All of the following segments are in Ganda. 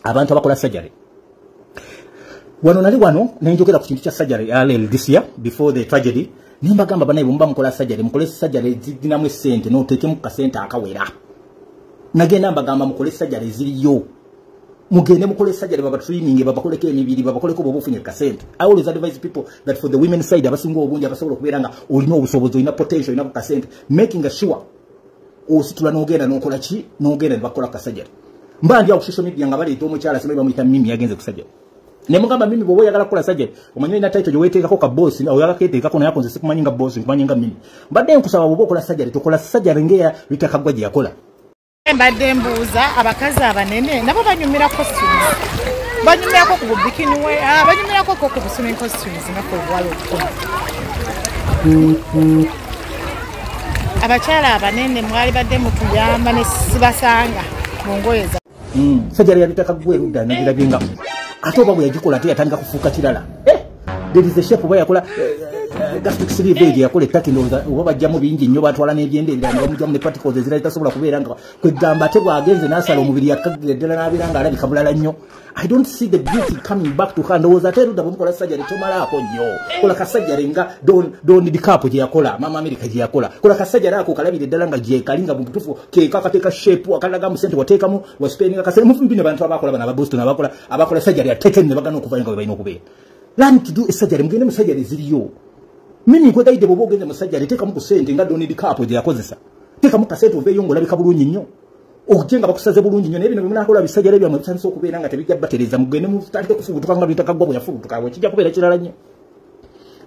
Abantu abakola surgery. Wano nali wano nenjogera ku kintu kya surgery early this year before the tragedy. Nimbagamba banaye bumba mukola surgery, mukole surgery ziginamu sente n'oteekemu kasente akawera. Nagenda mbagamba mukole surgery ziriyo. Mugende mukole surgery baba training babakoleko emibiri babakoleko bobufunye kasente. I always advise people that for the women side abasinga obungi abasobola okubeera nga olina obusobozi, olina potential, olina kasente, making sure ositula n'ogenda n'okola ki, n'ogenda ne bakola kasajjali. Mba ndi awo ku social media nga baleeta omukyala simanyi bamuyita Mimi yagenze ku surgery. Ne mugamba Mimi bw'oba oyagala kukola surgery, omanyi olina title gye weeteekako ka boss, oyagala keeteekako naye akonze sikumanyi nga boss, nkumanyi nga Mimi. Mbadde nkusaba bw'oba okola surgery, tokola surgery ng'eya Rita Kaggwa gye yakola. Mbadde mbuuza abakazi abanene nabo banyumira costumes, banyumirako ku bikini we, banyumirako ku swimming costumes nga ku obuwala obukulu. Abakyala abanene mwali badde mutuyamba ne sibasanga mu ngoye za Surgery ya Rita Kaggwa erudda nagirabye nga ate oba bwe yagikola ate yatandika kufuuka kirala. There is a shape oba yakola gastric sleeve gye yakola ettaki ndowooza oba bajjamu bingi nnyo batwala n'ebyenda ebirala ne bamugyamu ne particles ezirala zitasobola kubeera nga kwegamba ate bw'agenze n'asala omubiri yakkagira ddala n'abeera nga alabika bulala nnyo. I don't see the beauty coming back to her. Ndowooza ate erudda bwe mukola surgery tomalaako nnyo. Kola ka surgery nga Don DiCaprio gye yakola, Mama America gye yakola. Kola ka surgery ako kalabire ddala nga gye kali nga mu butuufu ke kakateeka shape akalaga mu sente wateekamu waspendinga kasente. Mufumbi ne bantu abakola bano aba Boston abakola surgery ateeke ne bagana okuvayo nga bwe balina okubeera. Learn to do a surgery. Mugende mu surgery ziriyo. Mimi nkwegayidde bw'oba ogenze mu surgery teekamu ku ssente nga Don DiCaprio gye yakozesa. Teekamu kasente oveeyo ng'olabika bulungi nnyo. Ojje nga bakusaze bulungi nnyo naye bino bye munaakola bisajjale byammwe bitandise okubeera nga tebijja batereeza. Mugende mutandike kufubutuka nga Rita Kaggwa bwe yafubutuka bwe kijja kubeera kirala nnyo.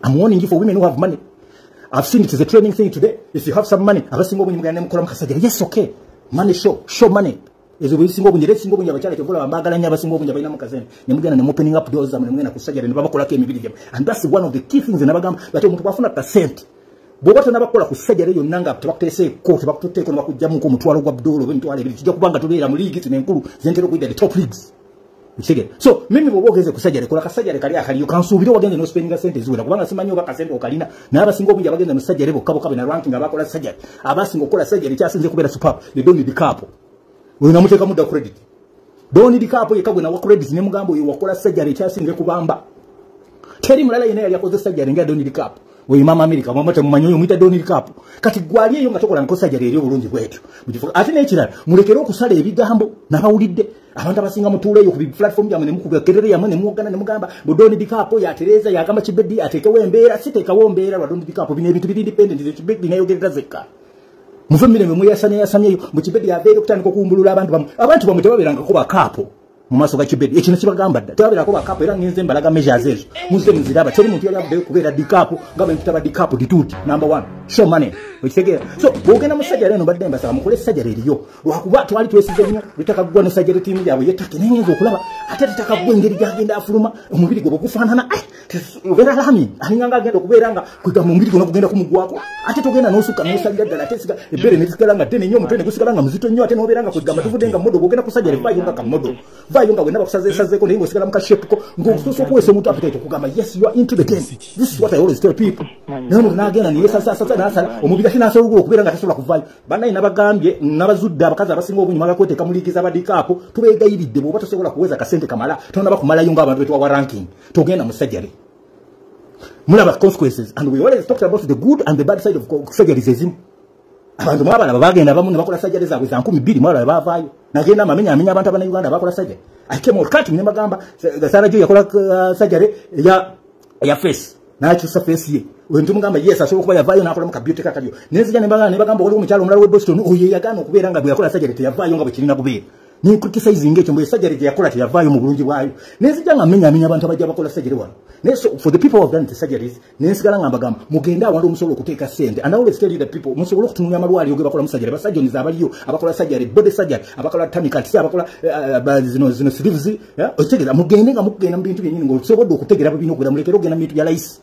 I'm warning you for women who have money. I've seen it is a training thing today. If you have some money, abasinga obungi mugenda ne mukola mu kasajjale. Yes, okay. Money show, show money. Ezo bwe bisinga obungi, era ebisinga obungi abakyala kyova olaba mbaagala nnyo abasinga obungi abalina mu kasente. Ne mugenda ne mu opening up doors zammwe ne mugenda ku surgery ne babakolako emibiri gyammwe. And that's one of the key things nabagamba that omuntu bw'afuna kasente bw'oba tonnabakola ku surgery yonna nga tebakuteeseeko, tebakututeeko ne bakugyamuko omutwalo gwa dola oba emitwalo ebiri, kijja kuba nga tobeera mu liigi zino enkulu ze ntera okuyita the top leagues. Okitegeera? So mimi bw'oba ogenze ku surgery, kola ka surgery kali akaliyo kansuubire wagenze n'ospendinga sente eziwera kubanga simanyi oba kasente okalina. Naye abasinga obungi abagenda mu surgery bokka bokka be na ranking abakola surgery, abasinga okukola surgery kyasinze kubeera superb ye Don DiCaprio. Oyo namuteekamu dda credit. Don DiCaprio yekka gwe nawa credit ne mugamba oyo wakola surgery ekyasinze kubamba. Teri mulala yenna yali akoze surgery nga Don DiCaprio. Oyo Mama America, mama temumanyi oyo muyita Don DiCaprio. Kati gwali eyo nga tokola nko surgery eri obulungi bwetyo. Ate n'ekirala mulekere okusala ebigambo nabawulidde. Abantu abasinga mutuula eyo ku platform yammwe ne mukuba kerere yammwe ne muwogana ne mugamba mbu Don DiCaprio yatereeza yagamba Kibedi ateekewo embeera. Siteekawo mbeera lwa Don DiCaprio, bino ebintu biri independent, nze Kibedi neyogerera zekka. Muve mirembe mweyasamye yasamyeyo mbu Kibedi yaveera okutandika okuwumbulula abantu bammwe. Abantu bammwe tebabeerangako bakaapo mu maaso ga Kibedi. Ekino kibagamba dda tebabeerako bakaapo, era ngenze mbalaga measures ezo muzze muziraba. Teri muntu yali avuddeyo kubeera DiCaprio nga bwe mpita ba DiCaprio dituuti number one show money. Okitegeera? So bw'ogenda mu surgery eno mbadde mbasaba mukole surgery eriyo lwakuba twali twesize nnyo Rita Kaggwa ne surgery team yaabwe y'ettake, naye ngenza okulaba ate Rita Kaggwa engeri gy'agenda afuluma omubiri gwe bwe gufaanana, obeera lami alinga nga agenda okubeera nga kwegamba omubiri gwonna gugenda kumugwako. Ate togenda n'osukka n'osalira ddala ate esiga ebbeere ne lisigala nga ddene nnyo, omutwe ne gusigala nga muzito nnyo, ate n'obeera nga kwegamba tuvudde nga model. Bw'ogenda ku surgery vaayo nga ka model, vaayo nga wenna bakusazeesazeeko naye ng'osigala mu ka shape ko ng'osoose okuweesa omuntu appetite okugamba yes, you are into the game. This is what I always tell people. Naye omuntu n'agenda ne yeesasaasasa n'asala omubiri ate n'asobola okubeera nga tasobola kuvaayo. Bannaye nabagambye nabazudde abakazi abasinga obungi mwagala kweteeka mu liigi z'aba DiCaprio. Tubeegayiridde bw'oba tosobola kuweza kasente kamala tonnaba kumalayo ng'abantu betwawa ranking, togenda mu surgery. Mulaba consequences, and we always talked about the good and the bad side of surgeries ezimu. Abantu mwabalaba bagenda abamu ne bakola surgery zaabwe za 2000, mwalaba baavaayo. Nagenda amamenya amenya abantu abannayuganda abakola surgery. I came out kati ne mbagamba Sarah Joy yakola surgery ya face n'akyusa face ye. Oyo ntumugamba yes, asobola okuba yavaayo n'akolamu ka beauty kakaliyo. Nenzija ne mbagamba waliwo omukyala omulala w'e Boston oyo yagaana okubeera nga bwe yakola surgery teyavaayo nga bwe kirina kubeera. Ne criticizing ekyo mbu surgery gye yakola teyavaayo mu bulungi bwayo. Nenzija nga mmenya amenya abantu abajja bakola surgery wano. Naye so for the people who have done the surgeries, nensigala nga mbagamba mugende awantu omusobola okuteeka ssente. And I always tell you that people musobole okutunulira amalwaliro ge bakola mu surgery, ba surgeons abaliyo abakola surgery, body surgery, abakola tummy cuts, abakola zino sleeves, okitegeeza mugende nga mugenda mu bintu byennyini ng'osobodde okutegeera bwe birina okubeera, mulekere okugenda mu bintu bya layisi.